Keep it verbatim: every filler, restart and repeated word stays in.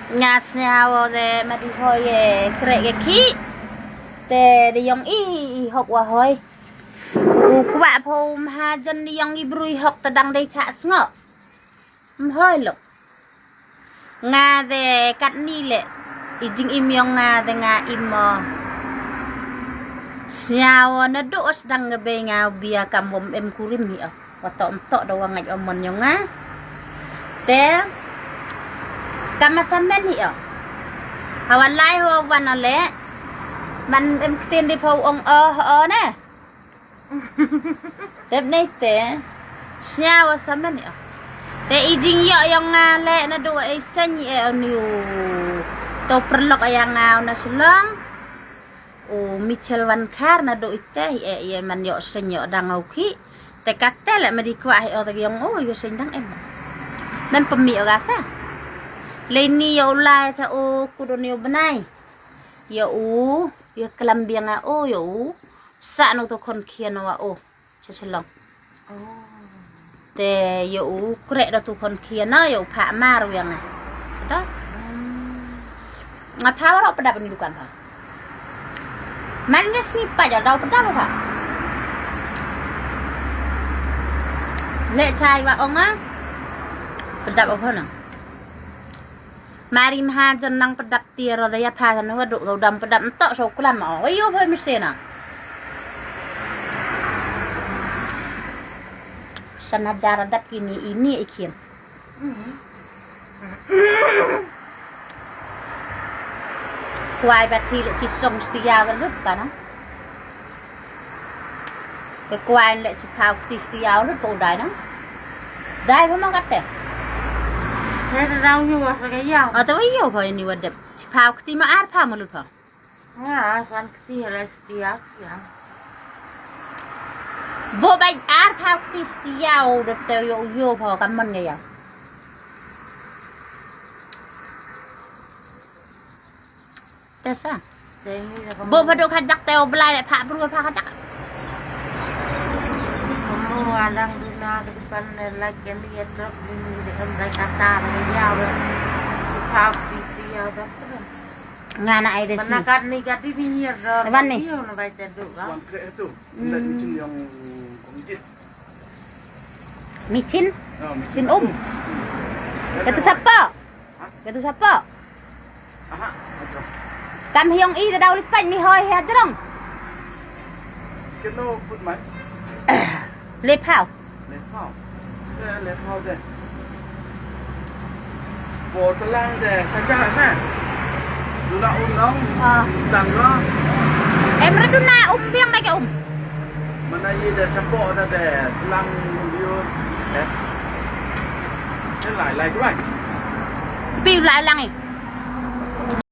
Nga sñiaw o de ma di hoi e kreh ke khih. Te de yong i, i hok wa hoi. U kwah pho u mahajan de yong i bru i hok ta dang dei chah sngoh. Ym hoi lok. Nga de katni le. I jingim yong nga de nga im o. Sñiaw o naduh o sdang ka bei nga u bia kam wom em kurim hi o. Wa toh ym toh da wa ngait o mon yong nga. Te. Kam ma samen hi o. Hawa lai ho wan o le. Man em ktien di pho ong o ho o ne. Tep nei te. Sñiaw o samen hi o. Te i jingyoh yong nga le naduh wa e seiñ e o ni u. To perlok ya nga u na Shillong. U Michel Wan Khar naduh ite hi e, i e man yoh seiñ yoh dang o khih. Te kate le ma di kwah hi o te yong o yoh seiñ dang em. Men pemi o ga sa. Le ni yoh u lai cha o kut o ni u bnai. Yoh u, yoh klam biang a o, yoh u. Sa no to khon khian o wa o. Cha Shillong. Te yoh u kreh da tu khon khian na, yoh u phah mar wiang a. Da. Nga pha wa ro pdap ni dukan pha. Man nge sni pa ja da u pdap pha. Le chai wa ong a. Pdap pha na. Mari mahajan nang pdap tiar o da ya pha san wa duk da u dam pdap ntok so klam o. Wa yoh pha mesti na. San hajar dap kini ini i khian. Kwai ba thi le chi song stia wa lut ka na. Ka kwai le chi phaw kti stia wa lut ko dai na. Dai pha ma kate. He da dau yoh wa sa ka yaw. A te wa yoh pha ini wa dep. Chi phaw kti ma ar pha ma lut pha. Nga san kti le stia ya. Bo bai ar phaw kti stia o da te yoh yoh pha ka mon nga ya. Te sa. Bo pha duk khajak te o blai le pha bru pha khajak. Mo wa lang du na de pan ne la ke ni ya trok ni ni de em dai kata de ya we. Pha pi pi ya da. Nga na ai de si. Mana kat ni kat di ni ya da. Wan ni. Yo na bai te du ka. Wan kreh tu. Nda ni chin yong kong jit. Michin? Oh, michin. Chin um. Ka tu sapa? Ha? Ka tu sapa? Aha, acha. Kam hiong i da daw li pait ni hoi ha jrong. Kino foot man? Le phaw. Le phaw. Le, le phaw de. Bo tlang de, sa ja sa. Duna um nong. Ah. Tang lo. Em re duna um biang ba ke um. Mana ye de chapo da de, tlang liur. Eh. Te lai, lai tu ai. Pi lai lang i.